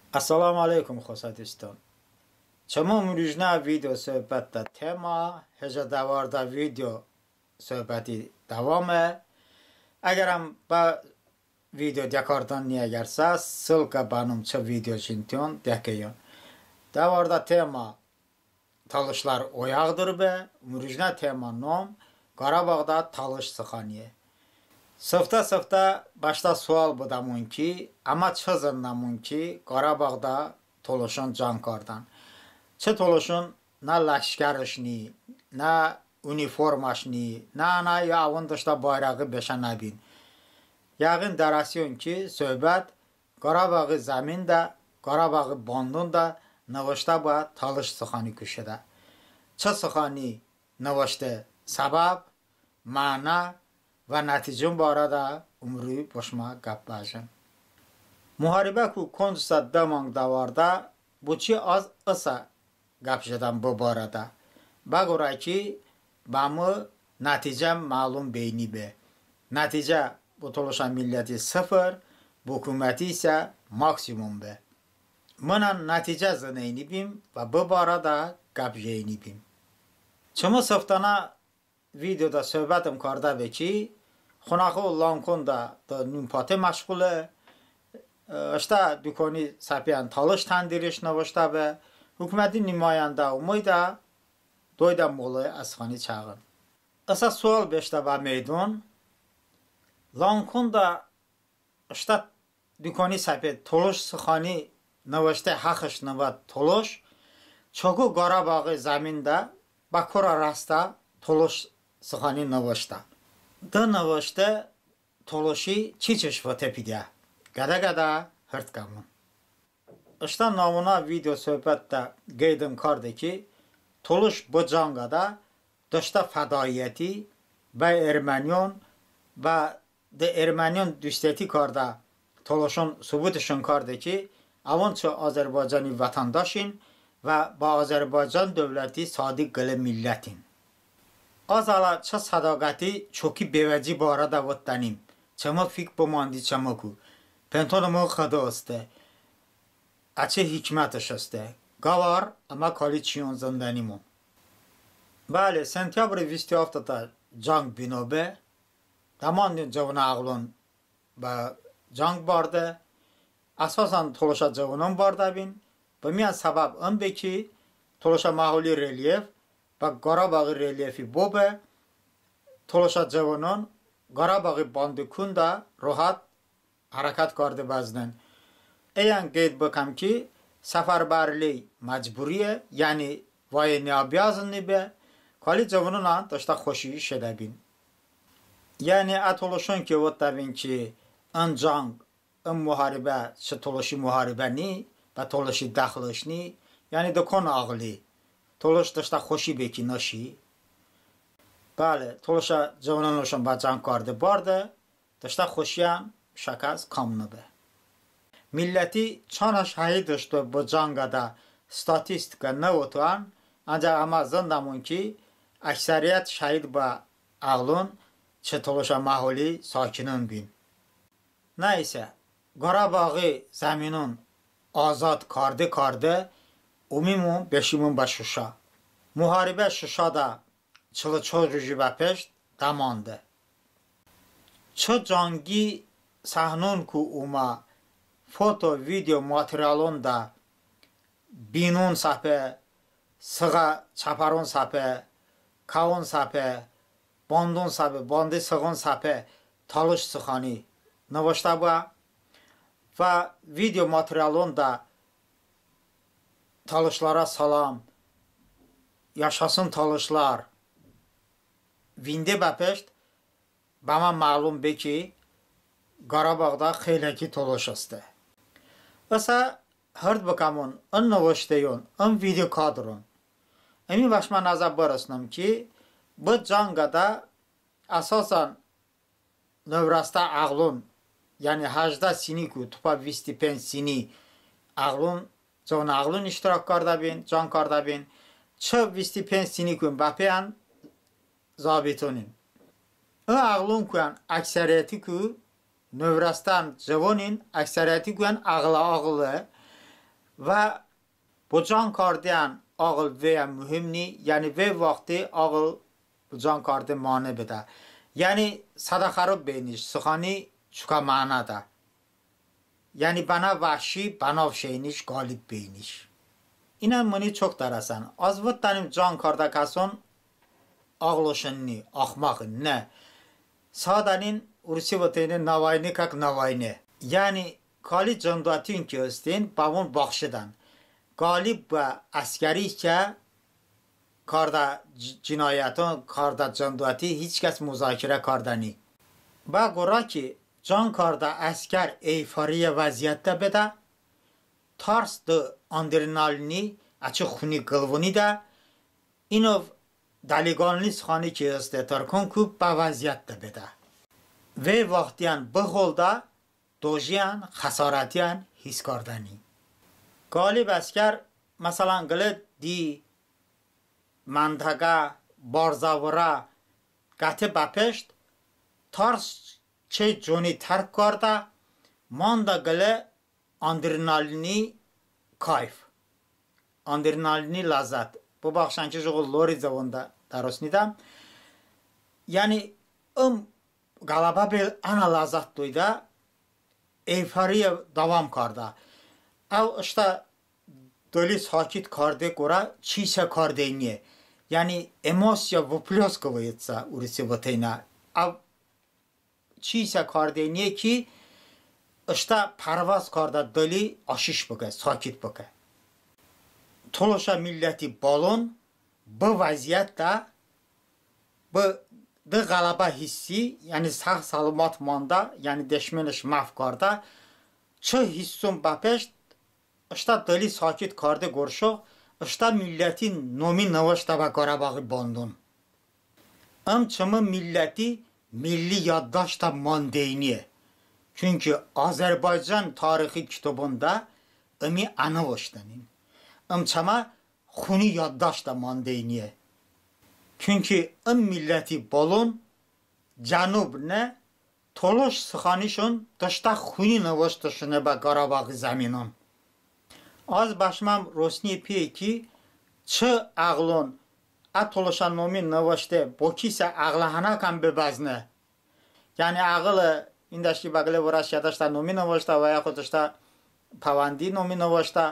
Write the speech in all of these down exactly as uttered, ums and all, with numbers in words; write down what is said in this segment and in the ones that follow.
Əssəlamu əleykum, xosə duston. Çəmə ımrujnə video söhbətədə tema, hejo dəvardə video söhbəti dəvome. Əgərəm bə video diə kardən ni, əgərsə, ssılkə bənom çı video jintiyon diə keyon. Dəvardə tema Talışlar oyaqdır be, ımrujnə tema nom Qarabağda talış sıxaniye. Sıftə-sıftə bəştə sual bıdəmon ki, əmə çı zındəmon ki, Qarabağda tolışon cang kardən. Çı tolışon nə ləşkərış ni, nə uniformaş ni, nə, nə ya əvon dıştə bayrəği beşə nəbin. Yəğin dərəsiyon ki, söhbət Qarabaği zəminədə, Qarabaği bandonədə nıvıştə bıə talış sıxaniku şedə. Çı sıxani nıvışte səbəb, məno və nəticon barədə ımruj bo şımə qəp bəjəm. Muharibəku koncosə dı manq dəvardə, boçi az ısə qəp jedəm bı barədə? Bə qorə ki, bəmı nəticə məlum beyni be. Nəticə bo tolışə milləti sıfır, bo hukuməti isə maksimum be. Mınən nəticə zıneynibim və bı barədə qəp jeynibim. Çımı sıftənə videoədə söhbətım kardə be ki, Xonəxo Lankonədə de nunpate məşğule, ıştə dukoni səpeyən talış təndiriş nıvıştə be, hukuməti numayəndə omeydə, doydə molə ə sıxani çağın. Isə sual beşdə bə meydon, Lankonədə ıştə dukoni səpe tolış sıxani nıvışte həxış nıbə tolış, çoko Qarabaği zəminədə bə korə rastə tolış sıxani nıvıştə? De nıvışte tolışi çiçış vote pidə? Qədə-qədə hırd kəmon. Iştə nəvonə video söhbətədə qeydım kardə ki, tolış bı cangədə dıştə fədaiyəti bə erməniyon və de erməniyon dustəti kardə tolışon sıbutışon kardə ki, əvon çı Azərbaycani vətəndaşin və bə Azərbaycan dövləti sadiq qılə millətin. Az hələ çı sədaqəti çoki bevəci barədə votdənim, çımı fik bımandi çımıku. Pentonımon Xıdo heste. Əçəy hikmətış heste. Qəvar əmə kali çiyon zındənimon. Bəli, sentyabri visti haftədə cang bino be. Dəmandin cıvonə əğlon bə cang barde. Əsosən tolışə cıvonon bardəbin. Bımiyən səbəb ın be ki, tolışə məholi relyef bə Qarabaği relyefi bo be, tolışə cıvonon Qarabaği bandıkunədə rohat hərəkət karde bəznen. Əyən qeyd bıkəm ki, səfərbərli məcburiye, yəni военнообязанный be, kali cıvononən dıştə xoşi şedəbin. Yəni ə tolışon ki votdəbin ki, ın cang, ın muharibə çı tolışi muharibə ni, bə tolışi dəxlış ni, yəni de kon ağli, tolış dıştə xoşi be ki nışi. Bəli, tolışə cıvononışon bə cang karde barde, dıştə xoşiyən şə kəs kam nıbe. Milləti çanə şəhidış doy bı cangədə statistikə nıvotoən, əncəx əmə zındəmon ki, əksəriyyət şəhid bıə əğlon çı tolışə məholi sakinon bin. Nəysə, Qarabaği zəminon azad karde-karde omimon beşimon bə Şuşa. Muharibə Şuşadə çılı çor ruji bəpeşt dəmande. Çı cangi səhnonku omə foto, video materialonədə binon səpe, sığə çəpəron səpe, kəon səpe, bandon səpe, bandi sığon səpe talış sıxani nıvıştə bıə və video materialonədə "Talışlara salam", "Yaşasın talışlar" vinde bəpeşt bəmə məlum be ki, Qarabağda xəyləki tolış heste. Isə hırd bıkəmon ın nıvışteyon, ın video kadron. Imi bə şımə nəzə bırosnım ki, bı cangədə əsasən növrəstə əğlon, yəni həjdə siniku tobə visti penc sini əğlon, cıvonə əğlon iştirak kardəbin, cang kardəbin. Çı visti penc sinikun bəpeyən zabitonin. I əğlonkuyən əksəriyyətiku, növrəstən cıvonin, əksəriyyətikuyən əğlə-əğle, Və bo can kardeyən ağıl vey muhim ni, yəni vey vaxti ağıl bo can karde mane bedə. Yəni sədə xərob beyniş, sıxani çokə mənoədə. Yəni bənə vəhşi bənav şeyniş, qalib beyniş. İnən mıni çok dərəsən. Az votdənim can kardə kəson ağılışon ni, axmaqin, ne. Sadənin, urusi voteynə, navaynə kak navaynə. Yəni kali cındoətin ki hestin, bəvon baxşedən. Qalib bıə əskəri ki kardə cinayəton, kardə cındoəti hiç kəs muzakirə kardəni. Bə qorə ki can kardə əskər eyforiyə vəziyyətədə bedə, tars dı adrenalini əçı xuni qılvonidə, inov dəliqanlı sıxani ki heste tırkonku bə vəziyyətədə bedə. Vey vaxtiyən bıholdə dojiyən, xəsorətiyən his kardəni. Qalib əskər, məsələn, qılə di, məntəqə, barzə vırə qəte bəpeşt, tars çəy coni tərk kardə, mandə qılə adrenalini kayf, adrenalini ləzzət. Bıbaxşən ki jıqo lori zıvonədə dərosnidəm. Yəni ım ğələbə bel, ənə ləzzət doydə, eyforiyə dəvom kardə. Əv ıştə dıli sakit karde qorə çiysə kardeyniye. Yəni эмоция выплёскивается, urusi voteynə. Əv çiysə kardeyniye ki ıştə pərvaz kardə dıli aşiş bıkə, sakit bıkə. Tolışə milləti balon bı vəziyyətədə, bı dı ğələbə hissi, yəni səğ-səlomat mandə, yəni deşmenış məhv kardə, çı hisson bəpeşt ıştə dıli sakit karde qorə ıştə milləti nomi nıvıştə bə Ğarabaği bandon. Im çımı milləti milli yaddaştədə mandeyniye. Çünki Azərbaycan tarixi kitobonədə ımi ənıvıştənin. Im çəmə xuni yaddaştədə mandeyniye. Çünki ım milləti balon cənub ne, tolış sıxanişon dıştə xuni nıvıştışone bə Ğarabaği zəminon. Az bəşməm rosniye piye ki, çı əğlon ə tolışə nomi nıvışte bo kisə əğlə hənəkən bebəzne. Yəni əğıli, ındəş ki bə qılə vırəş ya ıştə nomi nıvıştə və yaxud ıştə pəvəndi nomi nıvıştə.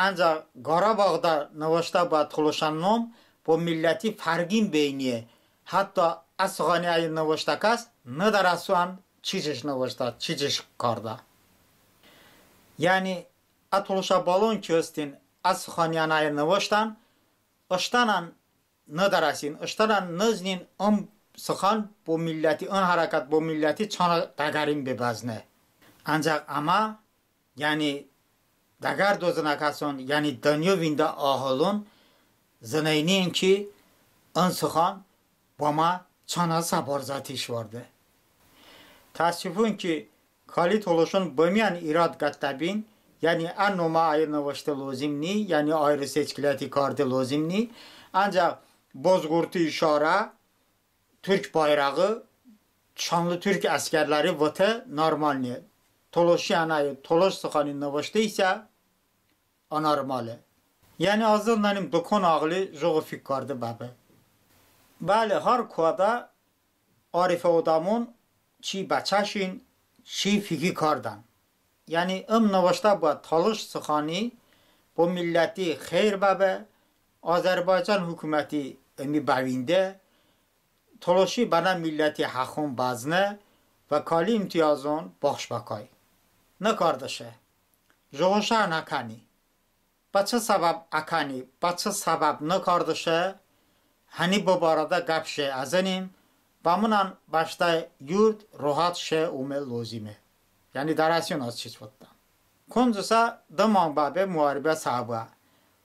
Əncəx Ğarabağədə nıvıştə bıə tolışə nom bo milləti fərğin beyniye. Hətto ə sıxani əyo nıvıştə kəs nıdərəsoən çiçış nıvıştə, çiçış kardə. Yəni ə tolışə balon ki hestin, ə sıxaniyən əyo nıvıştən, ıştənən nıdərəsin, ıştənən nıznin ım sıxan bo milləti, ım hərəkət bo milləti çanə dəqərin bebəzne. Əncəx əmə, yəni dəqərdo zınə kəson, yəni dınyo vində əğılon zıneynin ki, ın sıxan bo əmə çanə səbarzətiş varde. Təəssufon ki, kali tolışon bımiyən irad qətəbin, yəni ə nomə əyo nıvışte lozim ni, yəni ayrı-seçkiləti karde lozim ni. Əncəx bozqurti işarə, türk bayrağı, şanlı türk əskərləri vote normal niye. Tolışiyən əyo tolış sıxani nıvışte isə anormale. Yəni az zındənim dıkon əğıli jıqo fik karde bəbe. Bəli, har koədə arifə odəmon çiy bə çəşin, çiy fiki kardən. Yəni ım nıvıştə bıə tolış sıxani bo milləti xeyr bəbe, Azərbaycan hukuməti ımi bəvinde, tolışi bənə milləti həxon bəzne və kali imtiyazon baxş bəkay. Nıkardışe. Jıqo şə nıkəni. Bə çı səbəb əkəni, bə çı səbəb nıkardışe, həni bı barədə qəp şe əzınim, bəmınən bəştə yurd rohat şe ome lozime. Yəni dərəsiyon az çiç votdəm. Koncosə dı manq bəbe muharibə sə bıə.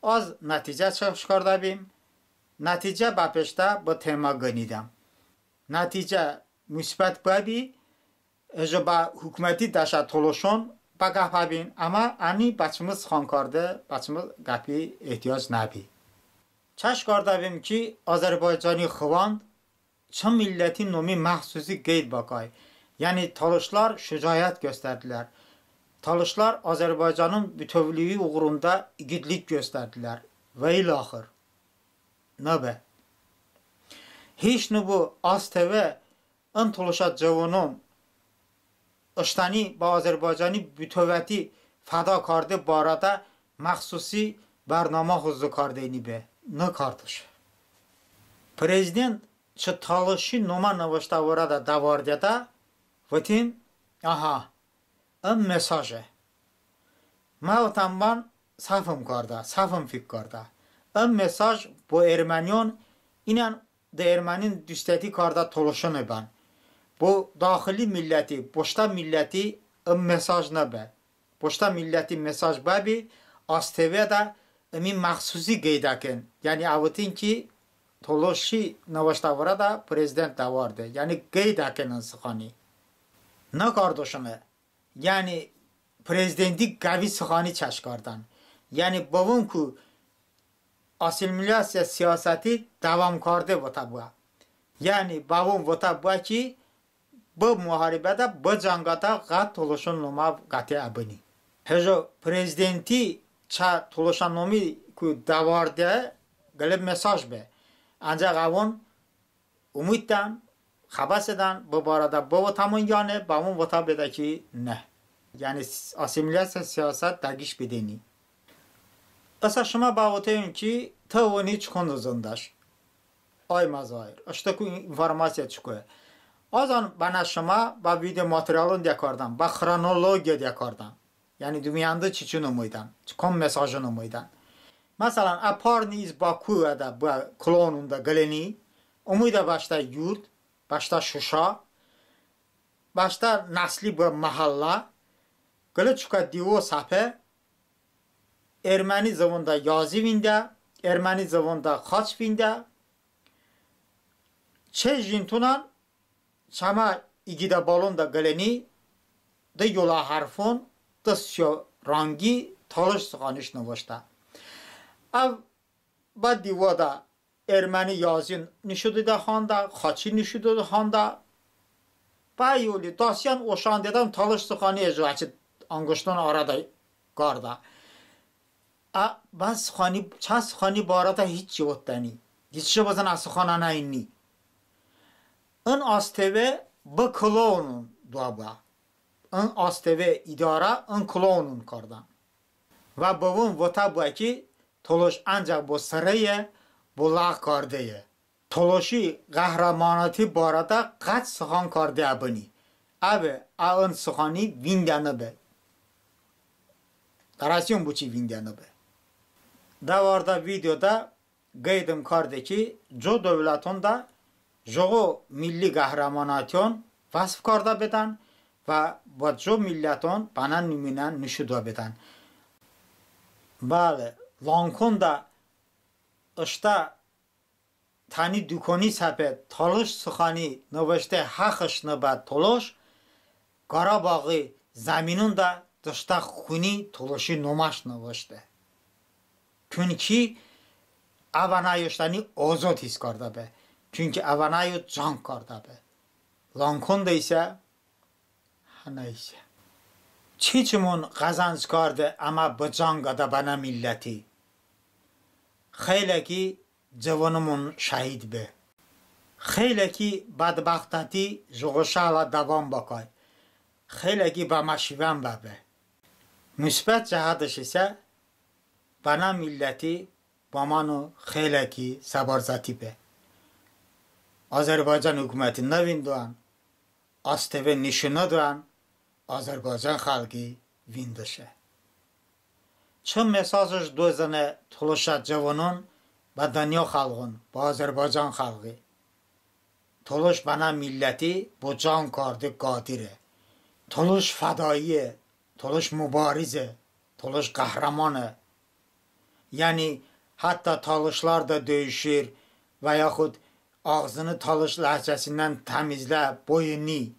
Az nəticə çıxış kardəbim, nəticə bəpeştə bı tema qınidəm. Nəticə musbət bəbi, ıjı bə hukuməti dəşə tolışon bəqəpəbin, əmə əni bə çımı sıxan karde, bə çımı qəpi ehtiyoc nəbi. Çəş kardəbim ki, Azərbaycani xıvand çı milləti nomi məxsusi qeyd bəkay. Yəni tolışlar şucaət göstərdilər. Talışlar Azərbaycanın bütövlüyü uğrunda igidlik göstərdilər. Və ilaxır. Nıbe. Hiç nıbu AzTV ın tolışə cıvonon ıştəni bə Azərbaycani bütövəti fəda karde barədə məxsusi bərnamə hozı kardeyni be. Nıkardış. Prezident çı talışi nomə nıvıştə vırədə dəvardeədə vıtin, aha, ım mesaje. Mə votəm bən, səhvım kardə, səhvım fik kardə. Im mesaj bo erməniyon, inən de ermənin dustəti kardə tolışone bən. Bo daxili milləti, boştə milləti ım mesaj nıbe. Boştə milləti mesaj bəbi, AzTV-də ımi məxsusi qeyd əkən. Yəni əvotin ki, tolışi nıvıştə vırədə prezident dəvarde. Yəni qeyd əkən ın sıxani. Nıkardışone. Yəni prezidenti qəvi sıxani çəş kardən. Yəni bəvonku assimilyasiya siyasəti dəvom karde votə bıə. Yəni bəvon votə bıə ki, bı muharibədə, bı cənqədə ğət tolışon nomə qəte əbıni. Hejo prezidenti çə tolışə nomiku dəvarde qıləy mesaj be. Ancəx əvon umutdən, xəbə sedən, bı barədə bıvotəmon, yəni bəvon votə bedə ki, nə. Yəni assimilyasiya siyasət dəqiş bedəni. Isə şımə bəvoteyon ki, tı ıni çikondı zındəş. Ay Məzahir, ıştıku informasiya çikoye? Azən bənə şımə bə video materialon diyə kardəm, bə xronologiya diyə kardəm. Yəni dımiyəndı çiçon omeydən, çikom mesajon omeydən. Məsələn, ə parni iz Bakuədə bıə klounonədə qıləyni, omeydə bəştə yurd, bəştə Şuşa, bəştə nəsli bıə məhəllə, qıləy çokə divo səpe, erməni zıvonədə yazi vində, erməni zıvonədə xaç vində, çəy jintonən çəmə iqidəbalonədə qıləyni, dı yolə hərfon, dı siyo ranqi talış sıxaniş nıvıştə. Əv bə divoədə erməni yazi nişo doydə handə, xaçi nişo doydə handə. Bə yoli dastiyən oşandedən talış sıxani hejo əçəy anqışton arədə kardə. Ə, bə sıxani, çə sıxani barədə hiç çi votdəni. Hiç çi bızın ə sıxanənə inni. In AzTV bı klounon doə bıə. In AzTV idarə ın klounon kardən. Və bəvon votə bıə ki, tolış əncəx bo sıreye, bo ləğ kardeye. Tolışi ğəhrəmanəti barədə ğəç sıxan karde əbıni. Əve, ə ın sıxani vində nıbe. Dərəsiyon boçi vində nıbe. Dəvardə videoədə qeydım karde ki, co dövlətonədə jıqo milli ğəhrəmanətiyon vəsf kardə bedən və bə co milləton bənə nımunə nişo doə bedən. Bəli, Lankonədə ıştə təni dukoni səpe talış sıxani nıvışte həxış nıbə tolış, Qarabaği zəminonədə dıştə xuni tolışi noməş nıvışte. Çunki əvənəyo ıştəni ozod his kardə be. Çunki əvənəyo cang kardə be. Lankonədə isə hənə isə. Çiçımon ğəzənc karde əmə bı cangədə bənə milləti? Xeyləki cıvonımon şəhid be. Xeyləki bədbəxtəti jıqo şələ dəvom bəkay. Xeyləki bəmə şivən bəbe. Musbət cəhətış isə bənə milləti bəməno xeyləki səbarzəti be. Azərbaycan hukuməti nıvindoən, AzTV nişo nıdoən, Azərbaycan xəlqi vindışe. Çı mesajış doy zıne tolışə cıvonon bə dınyo xəlğon, bə Azərbaycan xəlği. Tolış bənə milləti bo can karde qadire. Tolış fədaiye, tolış mubarize, tolış ğəhrəmone. Yəni hətta talışlar da döyüşür və yaxud ağzını talış ləhcəsindən təmizlə boyunni.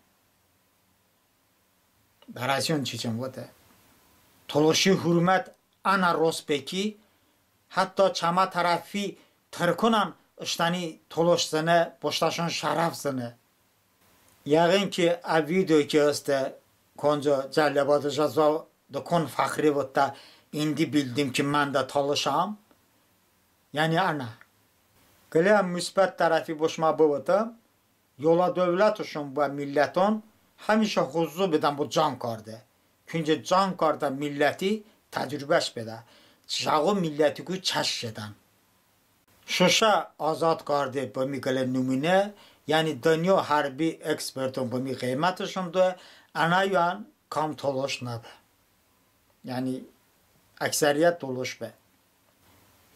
Dərəsiyon çiçım vote. Tolışi hurmət ənə rost be ki, hətta çəmə tərəfi tırkonən ıştəni tolış zıne, boştəşon şərəf zıne. Yəğin ki, ə video ki heste konco Cəlilabadışə zoə Dokon fəxri votdə, indi bildim ki, mən də tolışam. Yəni ənə. Qıləy musbət tərəfi bo şımə bıvotım, yolə dövlətışon bıə milləton həmişə hozı bedən bo cang karde. Çünki cang kardə milləti təcrubəş bedə. Çı jıqo millətiku çəş jedən. Şuşə azad karde bımi qılə numunə, yəni dınyo hərbi eksperton bımi ğıymətışon doy, ənə yoən kam tolış nəbe. Yəni əksəriyyət tolış be.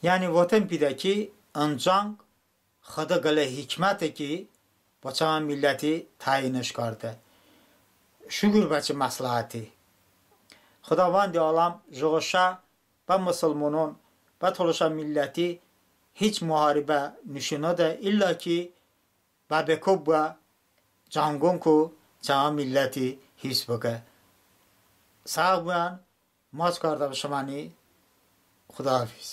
Yəni votem pidə ki, ın cang Xıdo qılə hikməte ki, bo çəmə milləti təyinış karde. Şukur bə çı məsləhəti. Xıdovəndi aləm jıqo şə bə mısılmonon, bə tolışə milləti hiç muharibə nişon nıdə, illo ki, bə beko bıə cangonku çəmə milləti hifz bıkə. Sağ bıbən, maç kardəm şıməni. Xudahafiz.